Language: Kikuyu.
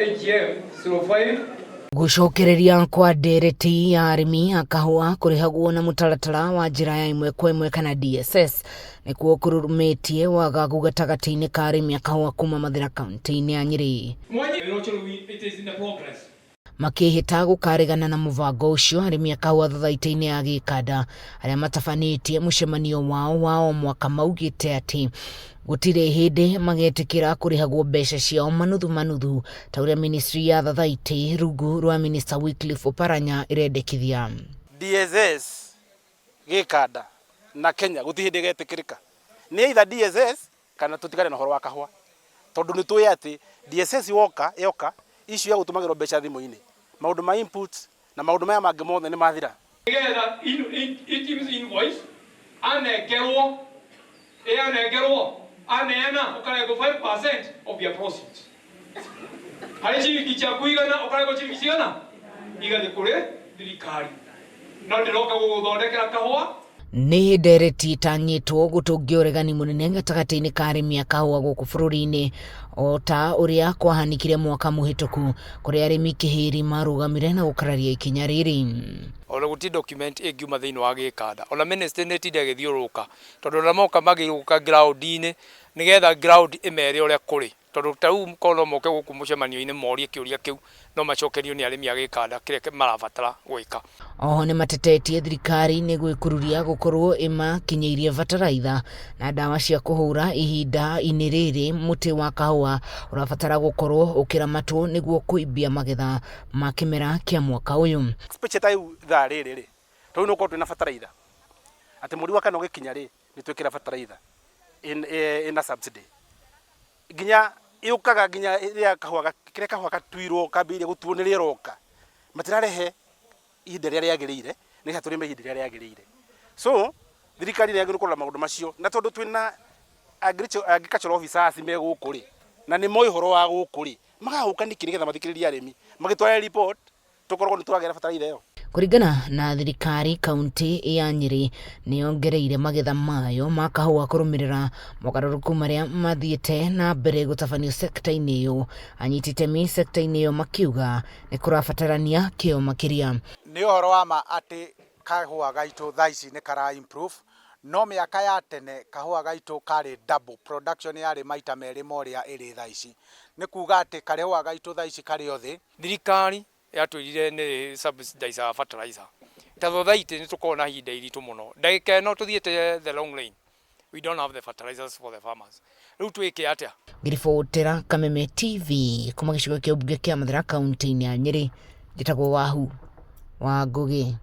HF 05. Gũcokereria kwa ndereti ya arĩmi a kahũa kũrĩhagwo na mũtaratara wa njĩra ya ĩmwe kwa ĩmwe kana DSS nĩkuo kũrurumĩtie wagagu gatagatĩ-inĩ ka arĩmi a kahũa kuma Mathĩra kaunti-inĩ ya Nyĩrĩ. It is in the progress. Makĩhĩta gũkaregana na mũbango ũcio, arĩmi a kahũa thothaitĩ-inĩ ya gĩkanda arĩa matabanĩtie mũcemanio wao wa o mwaka maugĩte atĩ gũtirĩ hĩndĩ magetĩkĩra kũrĩhagwo mbeca ciao manuthu manuthu ta ũrĩa ministry ya thathaitĩ rungu rwa Minister Wycliffe Oparanya ĩrendekithia. DSS gĩkanda na Kenya gũtirĩ hĩndĩ ĩgetĩkĩrĩka. Nĩ either DSS kana tũtigane na ũhoro wa kahũa. Tondũ nĩ tũĩ atĩ DSS woka yoka issue ya gũtũmagĩrwo mbeca thimũ-inĩ, maũndũ ma inputs na maũndũ maya mangĩ mothe nĩ mathira. Nĩgetha items invoice anengerwo ĩ anengerwo aneana ũkarengwo 5% of your profit harĩ ciringi ciaku 100, ũkarengwo ciringi cigana igathiĩ kũrĩ thirikari, no ndĩroka gũgũthondekera kahũa. Nĩ ndereti ĩtanyĩtwo gũtũngia ũregani mũnene gatagatĩ-inĩ ka arĩmi a kahũa gũkũ bũrũri-inĩ, o ta ũrĩa kwahanĩkire mwaka mũhĩtũku kũrĩa arĩmi kĩhĩri marũgamire na gũkararia ikinya rĩrĩ. Ona gũtirĩ document ĩngiuma thĩinĩ wa gĩkanda, ona ministry nĩ ĩtinda ĩgĩthiũrũrũka, tondũ ona moka magĩrĩirwo gũka ground-inĩ nĩgetha ground ĩmere ũrĩa kũrĩ, tondũ ta rĩu korwo no moke gũkũ mũcemanio-inĩ morie kĩũria kĩu, no macokerio nĩ arĩmi a gĩkanda kĩrĩa marabatara gwĩka. Oho nĩ matetetie thirikari nĩ gwĩkururia gũkorwo ĩmakinyĩirie bataraitha na ndawa cia kũhũra ihinda-inĩ rĩrĩ mũtĩ wa kahũa ũrabatara gũkorwo ũkĩramatwo nĩguo kũimbia magetha ma kĩmera kĩa mwaka ũyũ. Especially ta rĩu thaa rĩrĩ rĩ, tondũ nĩ ũkorwo twĩna bataraitha atĩ mweri wa kana ũgĩkinya rĩ, nĩ twĩkĩra bataraitha ĩna subsidy nginya yũkaga nginya rĩrĩa kahũa kĩrĩa kahũa gatuirwo kambĩrĩria gũtuo nĩrĩo ĩroka. Matirarehe ihinda rĩrĩa rĩagĩrĩire nĩgetha tũrĩme ihinda rĩrĩa rĩagĩrĩire. So thirikari nĩ yagĩrĩirwo kũrora maũndũ macio, na tondũ twĩna agricultural officers me gũkũ rĩ, na nĩ moĩ ũhoro wa gũkũ rĩ, magagũka nĩkĩ nĩgetha mathikĩrĩrie arĩmi magĩtware report, tũkorwo nĩ tũragĩra bataraitha ĩyo. Kũringana na thirikari, kaunti ya Nyĩrĩ nĩ yongereire magetha mayo ma kahũa kũrũmĩrĩra mogarũrũku marĩa mathiĩte na mbere gũtabanio sekta-inĩ ĩyo. Anyiti itemi sekta-inĩ ĩyo makiuga nĩ kũrabatarania kĩo makĩria. Nĩ ũhoro wa ma atĩ kahũa gaitũ thaa ici nĩ kara improve, no mĩaka ya tene kahũa gaitũ karĩ double production, yarĩ maita merĩ ma ũrĩa ĩrĩ thaa ici. Nĩ kuga atĩ kahũa gaitũ thaa ici karĩ o thĩ. Thirikari yatwĩrire nĩ subsidize fertilizer, ta thothaitĩ nĩ tũkoragwo na ihinda iritũ mũno. Ndagĩka ĩno tũthiĩte the long lane, we don't have the fertilizers for the farmers. Rĩu twĩke atĩa? Ngĩribotera Kameme TV kuma gĩcigo kĩa ũmbunge kĩa Mathĩra kaunti-inĩ ya Nyĩrĩ, njĩtagwo Wahu wa Ngũgĩ.